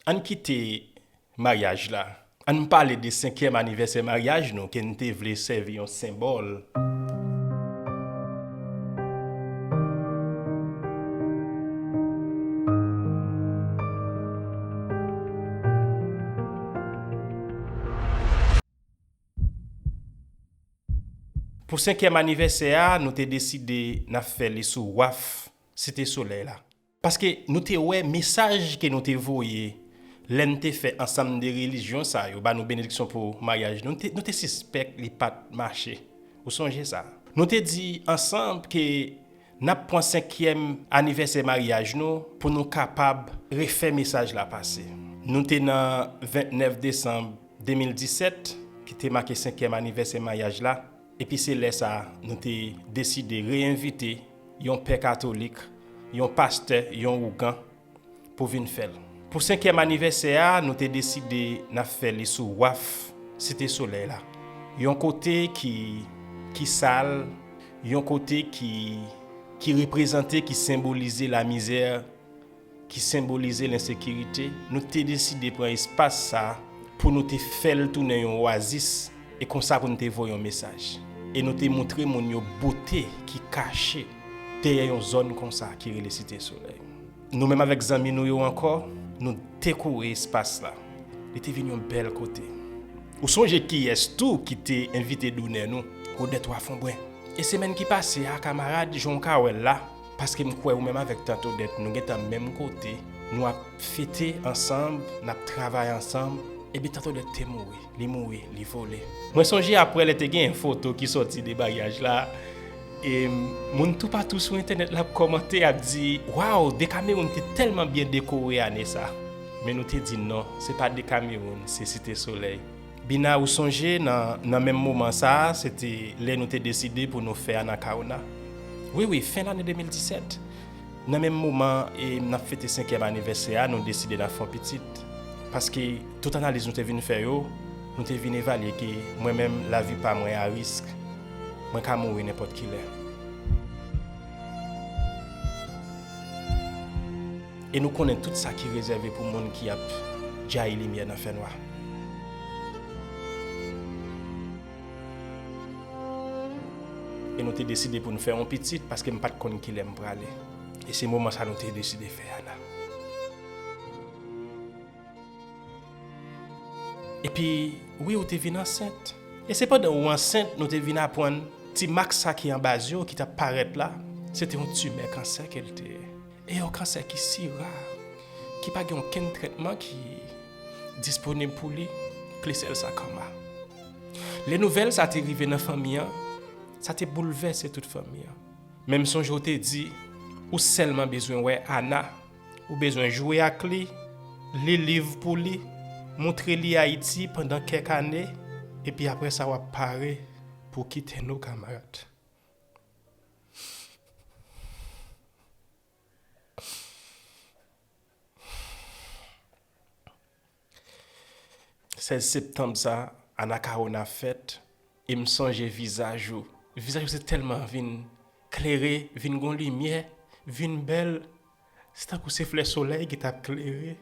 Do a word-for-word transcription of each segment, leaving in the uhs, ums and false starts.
Ann kite maryaj la. Ann pale de senkyèm anivèsè maryaj nou, ke n te vle sèvi yon senbòl. Pou senkyèm anivèsè a, nou te deside n ap fè li sou waf Site Solèy la. Paske nou te wè mesaj ke nou te voye lè n te fè ansanm de relijyon sa yo ba nou benediksyon pou maryaj nou, nou te, nou te sispèk li pa t mache. Ou sonje sa? Nou te di ansanm ke n ap pran senkyèm anivèsè maryaj nou pou nou kapab refè mesaj la pase. Nou te nan vennèf desanm de mil disèt, ki te make senkyèm anivèsè maryaj la, epi se lè sa a nou te deside reyenvite yon pè katolik, yon pastè, yon ougan, pou vin fè l. Pou senkyèm anivèsè a, nou te deside n ap fè li sou waf Site Solèy la. Yon kote ki, ki sal, yon kote ki, ki reprezante, ki senbolize lamizè, ki senbolize lensekirite. Nou te deside pran espas sa a pou nou te fè l tounen yon oazis, e konsa pou nou te voye yon mesaj. E nou te montre moun yo bote ki kache dèyè yon zòn konsa ki rele Site Solèy. Nou menm avèk zanmi nou yo ankò, nou dekore espas la. Li te vin yon bèl kote. Ou sonje kiyès tou ki te envite donè nou? Odèt Wafonbren. E semèn ki pase a, kamarad, jan w ka wè l la, paske m kwè ou menm avèk Tant Odèt, nou gentan menm kote, nou ap fete ansanm, n ap travay ansanm, epi Tant Odèt te mouri. Li mouri, li vole. Mwen sonje apre lè te gen foto ki sòti de maryaj la, e moun toupatou sou entènèt la ap kòmante, ap di, "Waw, Dekamewoun te tèlman byen dekore ane sa." Men nou te di, "Non, se pa Dekamewoun, se Site Solèy." Bina, ou sonje, nan, nan menm moman sa a, se te lè nou te deside pou nou fè Anacaona. Wi, wi, fen lane de mil disèt. Nan menm moman e n ap fete senkyèm anivèsè a, nou deside n ap fè yon pitit. Paske tout analiz nou te vin fè yo, nou te vin evalye ke mwen menm, lavi pa mwen a risk. Mwen ka mouri nenpòt ki lè. E nou konnen tout sa ki rezève pou moun ki ap djayi limyè nan fènwa. E nou te deside pou n fè yon pitit paske m pa t konn kilè m prale. E se moman sa nou te deside fè Ana. Epi, wi, ou te vin ansent. E se pandan ou ansent, nou te vin aprann ti mak sa ki anba zye w ki t ap parèt la, se te yon timè kansè ke l te ye. E yon kansè ki si ra, ki pa gen okenn trètman ki disponib pou li, klisèl sakoma. Lè nouvèl sa te rive nan fanmi an, sa te boulvèse tout fanmi an. Men m sonje w te di, ou sèlman bezwen wè Ana, ou bezwen jwe ak li, li liv pou li, montre li Ayiti pandan kèk ane, epi apre sa w ap pare pou w kite nou, kamarad. Sèz septanm sa, Anacaona fèt, e m sonje vizaj ou. Vizaj ou te tèlman vin klere, vin gon limyè, vin bèl. Se tankou se flè solèy ki t ap klere,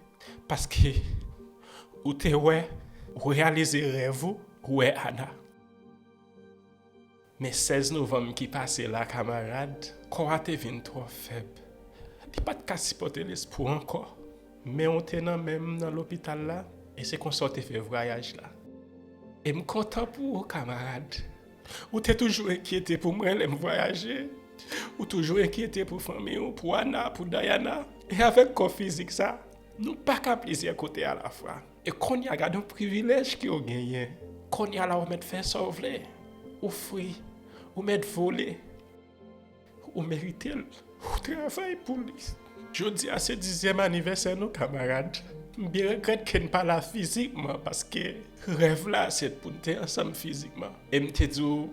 paske ou te wè, ou reyalize rèv ou, ou wè Ana. Men sèz novanm ki pase la, kamarad, kò a te vin twò fèb. Li pa t ka sipòte lespri w ankò. Men w te nan men m nan lopital la, e se konsa w te fè vwayaj la. E m kontan pou ou, kamarad. Ou te toujou enkyete pou mwen lè m vwayaje. Ou toujou enkyete pou fanmi w, pou Ana, pou Dayana. E avèk kò fizik sa, nou pa ka plizyè kote alafwa. E kounye a, gade yon privilèj ke w genyen. Kounye a la, ou mèt fè sa w vle. Ou fri. Ou mèt vole. Ou merite l. Ou travay pou li. Jodi a se dizyèm anivèsè nou, kamarad. M byen regrèt ke n pa la fizikman, paske rèv la se pou n te ansanm fizikman. E m te di w,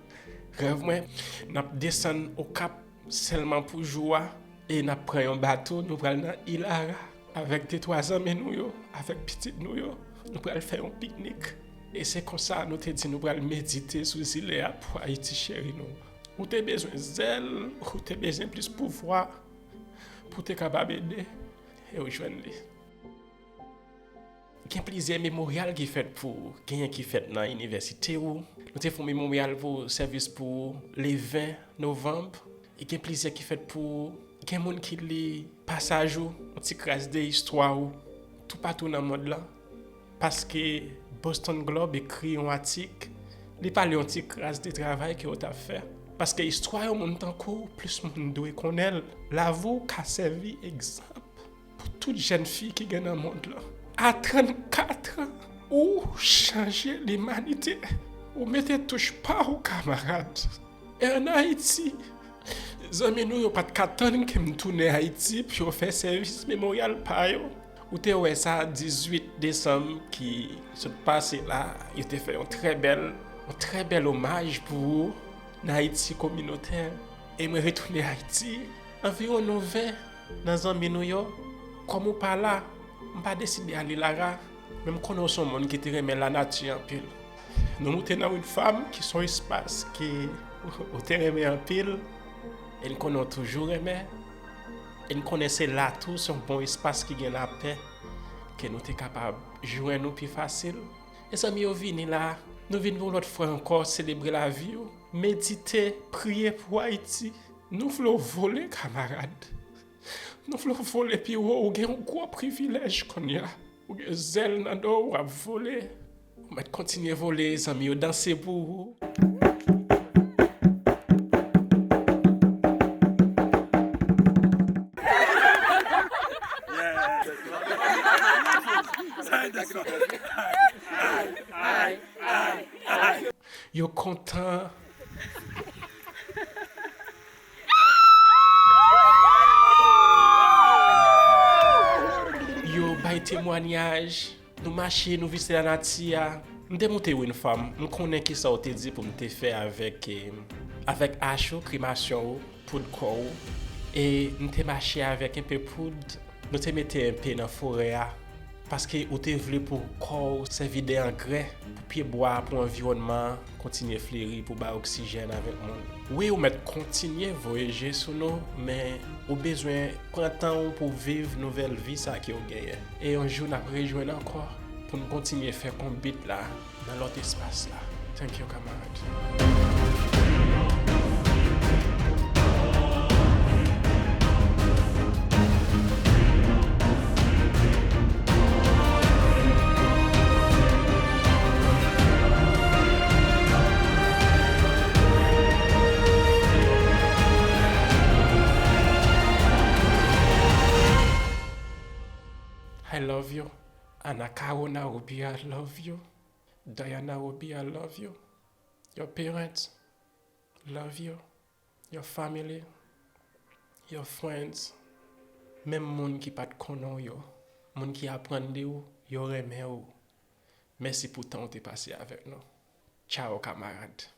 rèv mwen, n ap desann Okap sèlman pou jou a, e n ap pran yon bato, nou pral nan Ilara, avèk de twa zanmi nou yo, avèk pitit nou yo, nou pral fè yon piknik. E se konsa nou te di nou pral medite sou zile a pou Ayiti cheri nou. Ou te bezwen zèl, ou te bezwen plis pouvwa pou w te kapab ede, e w jwenn li. Gen plizyè memoryal ki fèt pou ou. Genyen ki fèt nan inivèsite ou. Nou te fè yon memoryal pou sèvis pou ou le ven novanm. E gen plizyè ki fèt pou ou. Gen moun ki li pasaj ou, yon ti kras de istwa ou, toupatou nan mond lan. Paske Boston Globe ekri yon atik, li pale yon ti kras de travay ke w t ap fè. Paske istwa yon moun tankou w, plis moun dwe konnen l. Lavi w ka sèvi egzanp pou tout jèn fi ki gen nan mond lan. A trannkat an, ou chanje limanite. Ou mete touch pa w, kamarad. E ann Ayiti, zanmi nou yo pa t ka tann ke m tounen Ayiti pou yo fè sèvis memoryal pa yo. Ou te wè sa, dizuit desanm ki sot pase la, yo te fè yon trè bèl, yon trè bèl omaj pou ou nan Ayiti kominotè. E mwen retounen Ayiti anviwon nove nan zanmi nou yo. Kòm ou pa la, m pa deside ale Lara, men m konnen w se yon moun ki te renmen lanati anpil. Nou moute nan Wood Farm, ki se yon espas ke ou te renmen anpil, e n konnen w toujou renmen, e n konnen se la tou, se yon bon espas ki gen lapè, ke nou te kapab jwenn ou pi fasil. E zanmi yo vini la, nou vin yon lòt fwa ankò selebre lavi w, medite, priye pou Ayiti. Nou vle w vole, kamarad. Nou vle w vole pi wo, ou gen yon gwo privilèj kounye a. Ou gen zèl nan do w, w ap vole. Ou mèt kontinye vole, zanmi yo danse pou ou. Yo kontan. Yo bay temwanyaj. Nou mache, nou vizite lanati a. M te moute Wood Farm. M konnen kisa w te di pou m te fè avèk, eh, avèk ach ou, kremasyon ou, poud kò ou. E m te mache avèk enpe poud. Nou te mete enpe nan forè a. Paske ou te vle pou kò w sèvi de angrè, pou pyebwa, pou anviwònman an kontinye fleri, pou bay oksijèn avèk moun. Wi, ou mèt kontinye voye je sou nou, men ou bezwen pran tan w pou w viv nouvèl vi sa ke w genyen. E yon jou n ap rejwenn ankò pou n kontinye fè konbit la nan lòt espas la. Thank you, kamarad. I love you. Anna Caro Naobi, I love you. Diana Robi, I love you. Your parents, love you. Your family, your friends, menm moun ki pa t konnen w yo, moun ki aprann de ou, yo renmen ou. Mèsi pou tan ou te pase avèk nou. Tchao, kamarad.